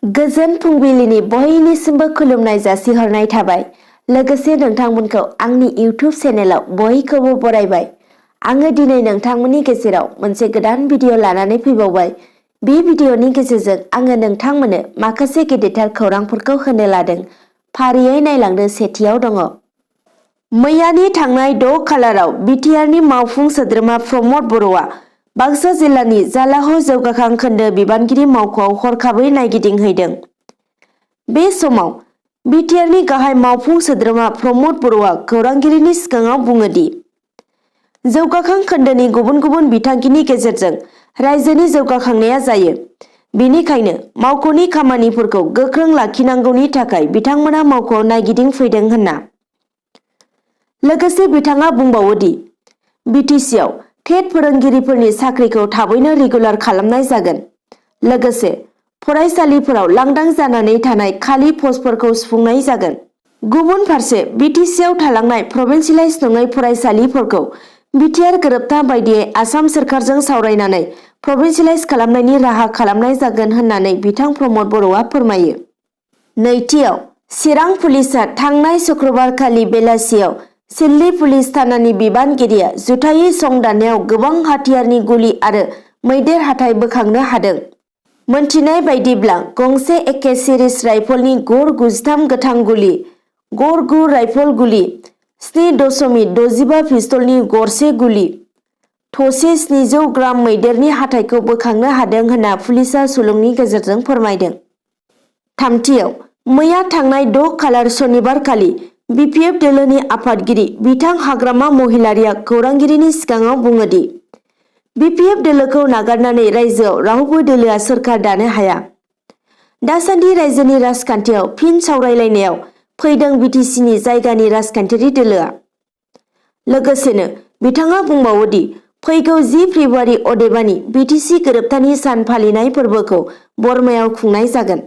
गोजोन फुंबिलिनि बयनिसिमबो खुलुमनाय जासिहरनाय थाबाय। लोगोसे नोंथांमोनखौ आंनि इउट्युब चेनेलाव बयखौबो बरायबाय। आङो दिनै नोंथांमोननि गेजेराव मोनसे गोदान भिडिअ लानानै फैबावबाय। बे भिडिअनि गेजेरजों आङो नोंथांमोननो माखासे गेदेरथार खौरांफोरखौ होनो लादों। फारियै नायलांदो। सेथियाव दङ। मैयानि थांनाय 6 खालाराव बिटिआरनि मावफुं सोद्रोमा प्रमद बर'आ बाक्सा जिल्लानि जालाह जौगाखां खोन्दो बिबानगिरि मावख'आव हरखाबै नायगिदिंहैदों। बे समाव बिटिआरनि गाहाय मावफुं सोद्रोमा प्रमद बर'आ खौरांगिरिनि सिगाङाव बुङो दि जौगाखां खोन्दोनि गुबुन गुबुन बिथांखिनि गेजेरजों रायजोनि जौगाखांनाया जायो। बेनिखायनो मावख'नि खामानिफोरखौ गोख्रों लाखिनांगौनि थाखाय बिथांमोना मावख'आव नायगिदिंफैदों होनना। लोगोसे बिथाङा बुंबावो दि बिटिसिआव टेट फोरोंगिरिफोरनि साख्रिखौ थाबैनो रेगुलार खालामनाय जागोन। लोगोसे फरायसालिफोराव लांदां जानानै थानाय खालि पस्टफोरखौ सुफुंनाय जागोन। गुबुन फारसे बिटिसिआव थालांनाय प्रभिन्सियेलाइज नङै फरायसालिफोरखौ बिटिआर गोरोबथा बायदियै आसाम सोरखारजों सावरायनानै प्रभिन्सियेलाइज खालामनायनि राहा खालामनाय जागोन होननानै बिथां प्रमद बर'आ फोरमायो। नैथियाव चिरां पुलिसआ थांनाय शुक्रबारखालि बेलासियाव सिडली पुलिस थानानि बिबानगिरिया जुथायै सं दाननायाव गोबां हाथियारनि गुलि आरो मैदेर हाथाय बोखांनो हादों। मोनथिनाय बायदिब्ला गंसे एके सिरिज राइफलनि गर 93 गोथां गुलि, गर 9 राइफल गुलि, 7.65 पिस्तलनि गरसे गुलि, थसे 700 ग्राम मैदेरनि हाथायखौ बोखांनो हादों होनना पुलिसआ सुलुंनि गेजेरजों फोरमायदों। थामथियाव मैया थांनाय 6 खालार सनिबारखालि बिपिएफ दोलोनि आफादगिरि बिथां हाग्रामा महिलारिया खौरांगिरिनि सिगाङाव बुङो दि बिपिएफ दोलोखौ नागारनानै रायजोआव रावबो दोलोआ सोरखार दानो हाया। दासान्दि रायजोनि राजखान्थियाव फिन सावरायलायनायाव फैदों बिटिसिनि जायगानि राजखान्थियारि दोलोआ। लोगोसेनो बिथाङा बुंबावो दि फैगौ 10 फेब्रुआरि अदेबानि बिटिसि गोरोबथानि सान फालिनाय फोरबोखौ बरमायाव खुंनाय जागोन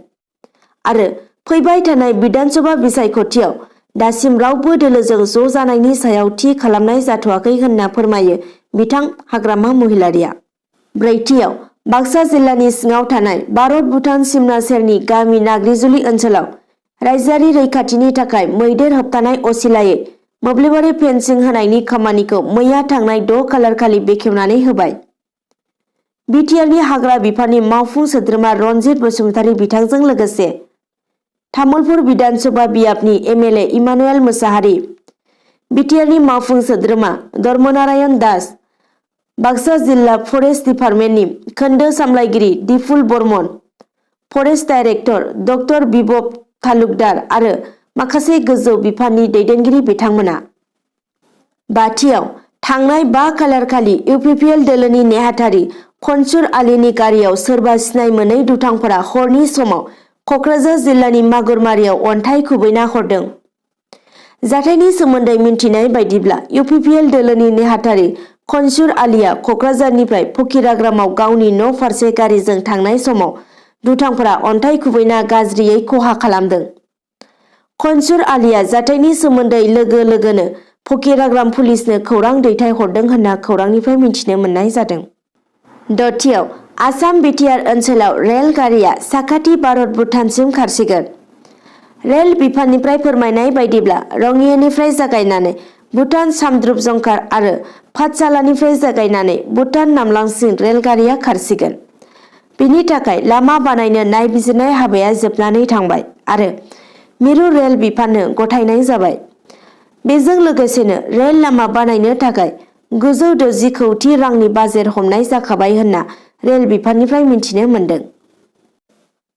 आरो फैबाय थानाय बिधानसभा बिसायख'थियाव दासिम रावबो दोलोजों ज' जानायनि सायाव थि खालामनाय जाथ'वाखै होनना फोरमायो बिथां हाग्रामा महिलारिया। ब्रैथियाव बाक्सा जिल्लानि सिङाव थानाय भारत-भुटान सिमना सेरनि गामि नाग्रिजुलि ओनसोलाव रायजोआरि रैखाथिनि थाखाय मैदेर होबथानाय असिलायै मोब्लिबारि फेन्सिं होनायनि खामानिखौ मैया थांनाय 6 खालारखालि बेखेवनानै होबाय। बिटिआरनि हाग्रा बिफाननि मावफुं सोद्रोमा रनजित बसुमतारी बिथांजों लोगोसे तामुलपुर बिधानसभा बियाबनि एमएलए इमानुएल मोसाहारि, बिटिआरनि मावफुं सोद्रोमा धर्मनारायण दास, बाक्सा जिल्ला फरेस्ट डिपार्टमेन्टनि खोन्दो सामलायगिरि Diphul Barman, forest director doctor Bibhab Talukdar आरो माखासे गोजौ बिफाननि दैदेनगिरि बिथांमोना। बाथियाव थांनाय 5 खालारखालि इउपिपिएल दोलोनि नेहाथारि खनसुर आलीनि गारियाव सोरबा सिनाय मोनै दुथांफोरा हरनि समाव क'क्राझार जिल्लानि मागुरमारियाव अन्थाइ खुबैना हरदों। जाथायनि सोमोन्दै मिन्थिनाय बायदिब्ला इउपिपिएल दोलोनि नेहाथारि खनसुर आलीया क'क्राझारनिफ्राय फकिराग्रामाव गावनि न' फारसे गारिजों थांनाय समाव दुथांफोरा अन्थाइ खुबैना गाज्रियै खहा खालामदों। खनसुर आलीया जाथायनि सोमोन्दै लोगो लोगोनो फकिराग्राम पुलिसनो खौरां दैथाय हरदों होनना खौरांनिफ्राय मिन्थिनो मोननाय जादों। दथियाव आसाम बिटिआर ओनसोलाव रेल गारिया साखाथि भारत-भुटानसिम खारसिगोन। रेल बिफाननिफ्राय फोरमायनाय बायदिब्ला रङियानिफ्राय जागायनानै भुटान सामद्रुप जंखार आरो पाठशालानिफ्राय जागायनानै भुटान नामलांसिम रेलगारिया खारसिगोन। बेनि थाखाय लामा बानायनो नायबिजिरनाय हाबाया जोबनानै थांबाय आरो मिरु रेल बिफाननो गथायनाय जाबाय। बेजों लोगोसेनो रेल लामा बानायनो थाखाय 960 कौटि रांनि बाजेट हमनाय जाखाबाय होनना रेल बिफाननिफ्राय मिन्थिनो मोन्दों।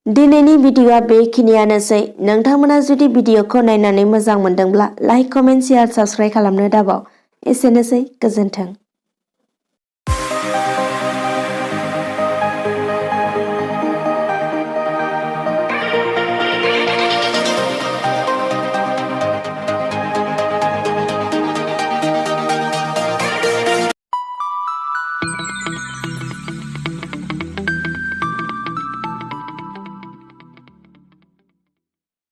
दिनैनि भिडिअआ बेखिनियानोसै। नोंथांमोना जुदि भिडिअखौ नायनानै मोजां मोनदोंब्ला लाइक, कमेन्ट, शेयार, साबस्क्राइब खालामनो दाबाव। एसेनोसै, गोजोन्थों।